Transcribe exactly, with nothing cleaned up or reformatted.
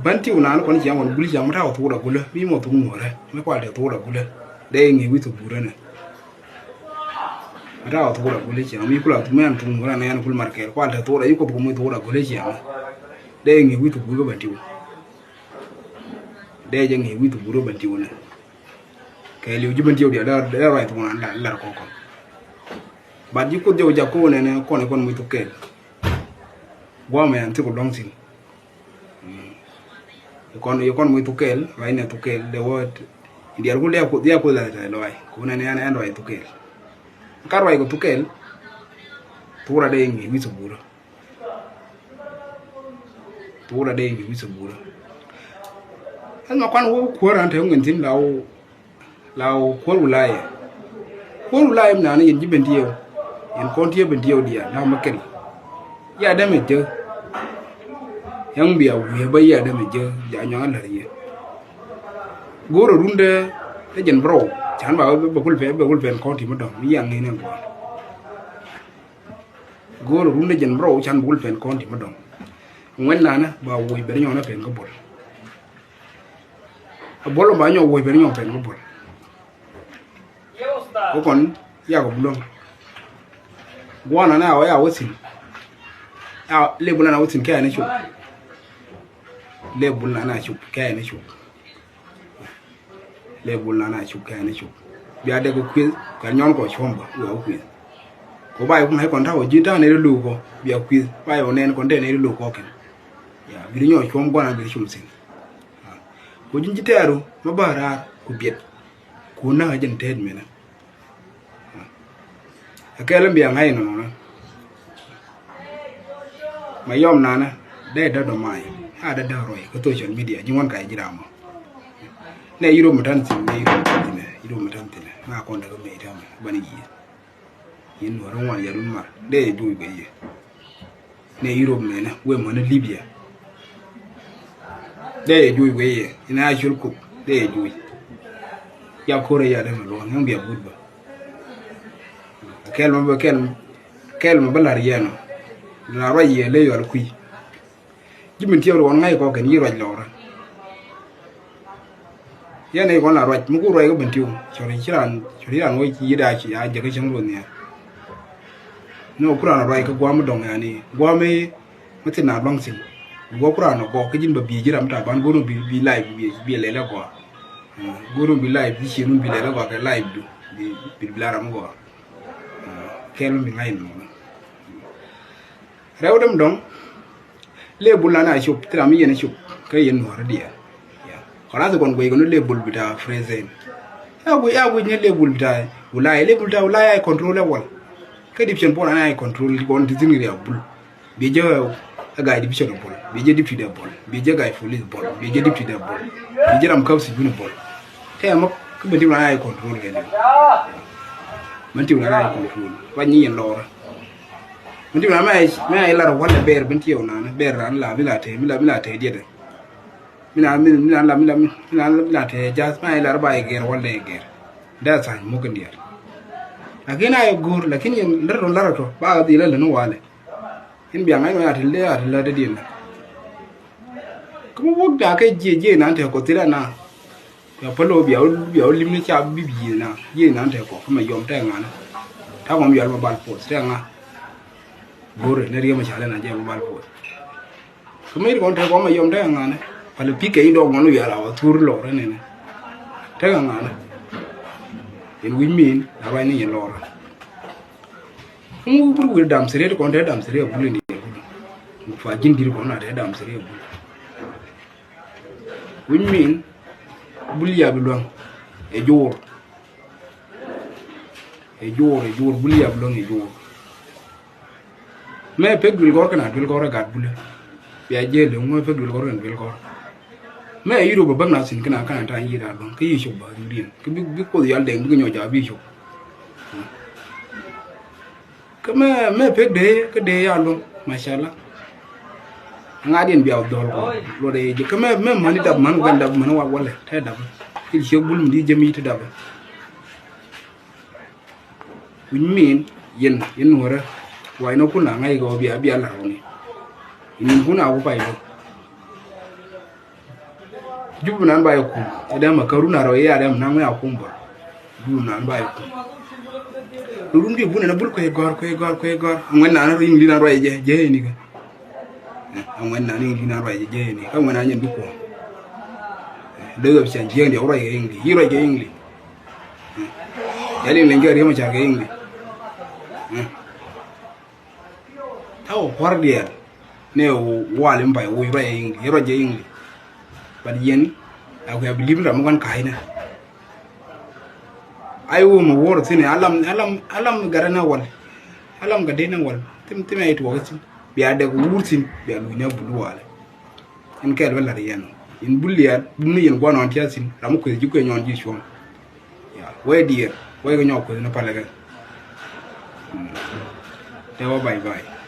Bän ti wä naan kɔn ciaŋ wän guli ciaŋ mi ta̱a̱ wä thok da gulä mi mɔ thok nuɔrɛ mi kual te thok da gulä. Dee ŋi̱i̱c wi̱c thok burä nɛ. Mi ta̱a̱ wä thok da gulä ciaŋ mi kula thok mi an thok nuɔrɛ nɛ an kul mar kɛɛl kual te thok da yi kuoth kum mi thok da gulä ciaŋ. Dee ŋi̱i̱c wi̱c thok burä bän ti wä. Dee jɛ ŋi̱i̱c wi̱c thok burä bän ti wä nɛ. Kɛɛliw ji̱ bän ti wä diaal dee ruac thok naan lar kɔn kɔn. But ji̱ kuoth jɛ wä jak kɔn nɛnɛ kɔn kɔn mi thok kɛɛl. Guamɛ an thik wä luaŋ thi̱n. Ikɔn ikɔn mi thukɛl ruac nɛ thukɛl dee wä. Diɛl ku dee ku dee ku la tɛ lɔy ku nɛ nɛ ɛn ruac thukɛl. Ka ruac ku thukɛl. Thura dee ŋi̱i̱c wi̱c thuk burä. Thura dee ŋi̱i̱c wi̱c thuk burä. Ɛn ma kuan wä kuäär an te ŋuɛn thi̱n la wä. La wä kuäär wilayɛ. Kuäär wilayɛ mi naan yɛn ji̱ ben tiɛɛw. Yɛn kɔn tiɛɛw ben tiɛɛw diaal la ma kɛl. Ya dämɛ jek. Yäŋ bia wi̱i̱ bä ya dämɛ jek bia nyɔŋ a lär yɛ. Go̱o̱rä rundɛ ɛ jɛn bärɔw can ba bɛ kul pɛn bɛ kul pɛn kɔn ti mi dɔ̱ŋ mi yaŋ ni nɛn gua̱a̱n. Go̱o̱rä rundɛ jɛn bärɔw can ba kul pɛn kɔn ti mi dɔ̱ŋ. Ŋuɛn nanä ba woc ben nyɔŋ na pɛn kä bol. A bol ba nyɔk woc ben nyɔk pɛn kä bol. Kä kɔn yak ɔ buloŋ. Guana na wä ya wä thin. Ya le bul na wä thin kɛ ni chup. Le bul na na chup kɛ ni chup. Le bul na na chup kɛ ni chup. Bia dek kui̱ kɛ nyɔn kɔ chomba wä kui̱. Ko ba yi kun hai kɔn ta wä ji̱ ta ni lu kɔ bia kui̱ ba yi wä nen kɔn te ni lu kɔ kɛn. Ya bi nyɔ chom guana bi chum thin. Ku ji̱n ji̱ tɛɛru ma ba raar ku biɛt ku naŋ a jɛn teet menä. A kɛɛl in bia ŋa̱c inɔnɔ. Ma yɔm nanä dee dädɔ may a dee däk ruɔy kä social media ji̱ ŋuan ka ji̱ ram mɔ. Nɛ yirop mi ta̱n thi̱n nɛ yirop mi ta̱n thi̱n nɛ yirop mi ta̱n thi̱n nɛ ŋa kɔn däk mɛ itam bani yiëë. Yɛn nuɔ̱ɔ̱r in ŋuan yɛn run mar dee yɛ juuc kɛ yɛ. Nɛ Europe mɛnɛ wee mänä Libya. Dee yɛ juuc wee yɛ in a col kop dee yɛ juuc. Ya ko̱rɛ ya dee mɛ luɔ̱n in bia but bä. Kɛl mɛ bä kɛl kɛl mɛ bä la̱r yɛn ɔ. La ruac yɛ le yɔl kui̱. Ji̱ min tiɛɛk ruɔn ŋa̱c kɔk kɛn yi̱ ruac lɔɔrä. Yɛn ɛ kɔn la ruac mi ku ruac kä ben tiw cɔri ci raan cɔri raan wä ci yi̱t a ci a jɛ kä cäŋ luɔth nhial. Ni wä ku raan ruac kä guam mi dɔŋ yani guam mi mi thin na luaŋ thin. Guɔ ku raan ɔ gɔk kä ji̱n bä bi̱i̱ ji̱ ram ta ban go̱n wä bi bi live bi bi lɛl ɛ gɔa. Go̱n wä bi live bi cien wä bi lɛl ɛ gɔa kɛ live du bi bi la ram gɔa. Kɛl mi ŋa̱c ni mɔnɔ. Rɛw däm dɔ̱ŋ. Lëë bul nanɛ a cop thil ram mi yɛn a cop kä yɛn nuɔ̱ɔ̱rä diɛɛl. Kɔn a thi kɔn guic kɔn lëë bul bita present. A guic a guic ni lëë bul bita Ulaya lëë bul bita Ulaya a control ɛ wal. Kä division bol nanɛ a control kɔn ti thin ria bul. Bi jɛ ɛ guy division bol bi jɛ deputy bol bi jɛ guy police bol bi jɛ deputy bol bi jɛ ram kap sijuni bol. Tɛ mɔ kä bɛ ti nanɛ a control kɛ lëë. Mɛ ti nanɛ a control wa nyi yɛn lɔrä. Min ti mi na mɛ mɛ a ilar walɛ ber bin ti yɛ wä nanɛ ber ran la mi la te mi la mi la te diet. Mi na mi mi na la mi la mi na mi la te jas mɛ a ilar ba iger walɛ iger. Da sa mo kin diet. Lakin a igur lakin yɛn lar ro lar to ba di la le no walɛ. In bia ngai mɛ a te le a te la de diet. Kä mi wä dak kɛ jiɛ jiɛ nan te kɔ thilɛ na. Bia päl wä bia wä bia wä lim ni ca bi bi jiɛ na jiɛ nan te kɔ kä mɛ yɔm te ŋanɛ. Ta kɔn bia wä bal poth te ŋa. Go̱rɛ ni riɛm ca lɛ na jɛ wä bal poth. Kä mɛ ri kɔn te kɔ mɛ yɔm te ŋanɛ. Pal pi kɛ yi dɔk ŋɔn wia la wä thur lɔrɛ nɛnɛ. Te ŋanɛ. In wi̱c min a ruac ni yɛ lɔrɛ. Ŋu bur wir dam siri ti kɔn te dam siri a bul ni. Ŋu fa jin dir kɔn a te dam siri a bul. Wi̱c min bul ya bi luaŋ ɛ juur. Ɛ juur ɛ juur bul ya bi luaŋ ɛ juur. Mɛ pek duel gɔr kɛn a duel gɔr ɛ gat bulɛ. Bia jɛl ɛ ŋu mɛ pek duel gɔr kɛn duel gɔr. Mɛ Europe bä bäk na thin kɛn a kan a ta̱a̱ yiëë da̱a̱ luaŋ kä yi cop ba ri̱n kä bi bi kuoth yal dɛŋ bikɛ nyɔc ja̱a̱ bi cop. Kä mɛ mɛ pek dee kä dee ya luɔ̱ŋ mashallah. Ŋa̱diɛn bia dhɔl kɔ luɔt ɛ jɛ kä mɛ mɛ mäni dap män wɛn dap män wa walɛ tɛ dap. Kil ciek bul mi di jɛ mi ti dap. Wi̱c min yɛn yɛn nuɔrɛ. Wa inɔ kun a ŋa̱c kɛ wä bia bia lar wä ni. Inin kun a wä pay wä. Jup nan ba yɛ kum. Ɛ dɛm a kärun a rɔ i̱ a dɛm nan ŋuɛ a kum bor. Jup nan ba yɛ kum. Run ki bun ɛn a bul kuɛ gɔr, kuɛ gɔr, kuɛ gɔr. Ŋuɛn nan ri Iŋli nan ruac jɛ, jɛ ni kɛ. Ɛ, ŋuɛn nan Iŋli nan ruac jɛ, jɛ ni. Kä ŋuɛn nan jɛ du kuɔ. Dee wep cɛ jiɛn diɛ ruac kɛ Iŋli. Yi ruac kɛ Iŋli. Yɛl in leny kɛ riɛm a car kɛ Iŋli. Ta̱wä kua̱r diɛɛl ni wal in pay wuc ruac Iŋli, ruac Iŋli. But yɛn a kuɛ bilip ram mi gua̱n ka̱a̱cnɛ. Ay wum a wuɔr thi̱n alam, alam, alam gatdɛ na wal. Alam gatdɛ na wal. Thim, thim ay tuɔk thi̱n. Bia dɛk wur thi̱n bia luny na bul walɛ. In kɛɛl bä la̱r yɛn in bul diaal bum ni yɛn gua̱n ɣɔn tiath thi̱n ram mi kueth ji̱ kueth nyɔn ji̱ cuɔ̱ŋ. Ya wee diɛɛr wee kɛ nyɔk kueth ni palɛ kɛ. Tɛ wä bay bay.